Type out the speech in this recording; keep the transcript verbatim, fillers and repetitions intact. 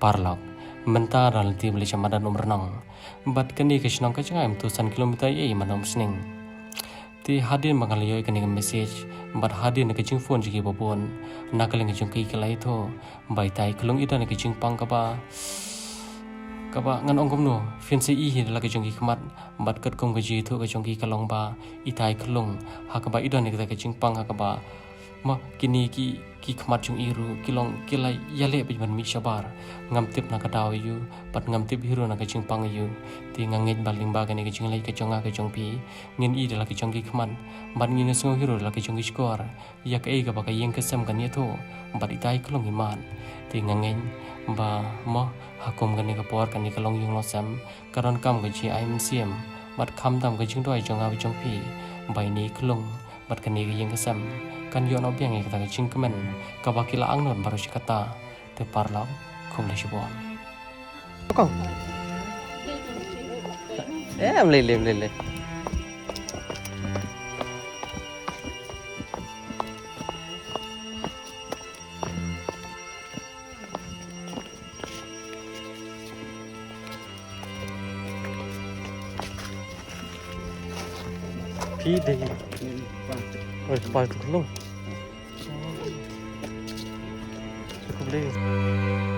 Paralok, mynta nga la leit sha madan Umrnong. Bad kane ka shnong ka jngai mynta san kilometer ïa madan Umsning. Te hadien ba nga la ïoh ïa kane ka message, bad hadien ka jingphone jong ki babun, na ka liang ka jong ki ki la ïathuh ba itai ka lung i don ka jingpang kaba, kaba ngan ong kumno, phin sa i hi da la ka jong ki khmat, bad katkum ka jingïathuh ka jong ki ka long ba itai ka lung ha kaba i don ïa kata ka jingpang ha kaba, mo, kine ki, ki khmat jong i ruh ki long ki la ïaleh bad ban mih shabar. Ngam tip na ka daw aïu, bad ngam tip hi ruh na ka jingpang aïu. Te nga ngeit ba lyngba kane ka jingleit ka jong nga ka jong phi, ngin i da la ka jong ki khmat, bad ngin ïa sngew hi ruh da la ka jong ki shkor ïa kaei kaba ka ïing ka sem kan ïathuh bad itai ka lung i mat. Te nga ngeit ba, mo, ha kum kane ka por kane ka longïing longsem ka donkam ka jingai mynsiem bad khamtam ka jingduwai jong nga bad jong phi, ba ine ka lung bad kane ka ïing ka sem kan ïoh noh biang ïa kata ka jingkmen kaba ki la angnud baroh shi katta. Te paralok, khublei shibun. Kong. Em, lei lei lei lei. Phi dei. Oi, pa tu lo. Khublei.